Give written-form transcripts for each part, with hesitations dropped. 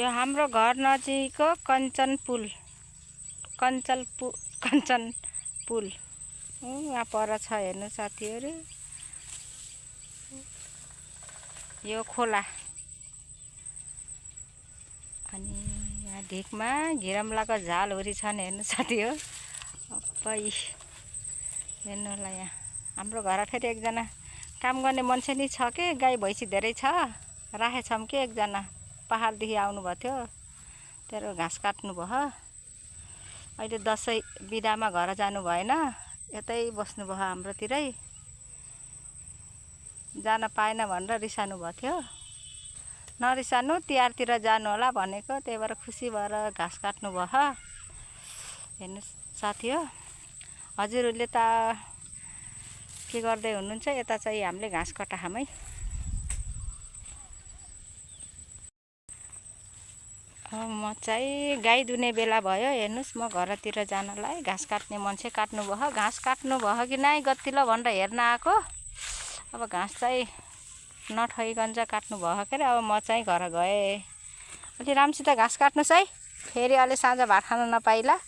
यो हाम्रो घर नजिकको कञ्चन पुल यहाँ पर छ हेर्नु साथीहरु। यो खोला अनि यहाँ ढिकमा घिरमलाको झालहुरी छन् हेर्नु साथीहरु। अबै हेर्नु होला यहाँ हाम्रो घर फेरि एकजना काम गर्ने मान्छे नि छ के, गाई भैँसी धेरै छ राखेछौं के। एकजना पहाडदेखि आउनु भएको थियो, तेरो घाँस काट्नु भयो। अहिले दसैँ बिदामा घर जानु भएन, यतै बस्नु भयो हाम्रोतिरै। जान पाएन भनेर रिसानु भएको थियो। नरिसानु, तिहारतिर जानु होला भनेको, त्यही भएर खुसी भएर घाँस काट्नु भयो। हेर्नु साथी हो, हजुरहरूले त के गर्दै हुनुहुन्छ? यता चाहिँ हामीले घाँस कटाछौं है। म चाहिँ गाई दुने बेला भयो, हेर्नुस् म घरतिर जानलाई घाँस काट्ने मान्छे काट्नु भयो। घाँस काट्नु भयो कि नाइ गतिलो भनेर हेर्न आएको। अब घाँस चाहिँ नठइकन चाहिँ काट्नु भयो के। अब म चाहिँ घर गएँ। अलि राम्रोसित घाँस काट्नुस् है, फेरि अलि साँझ भात खान नपाइला।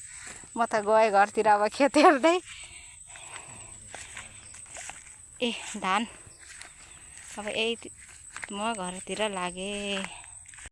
म त गएँ घरतिर अब खेत हेर्दै। धान अब यही म घरतिर लागेँ।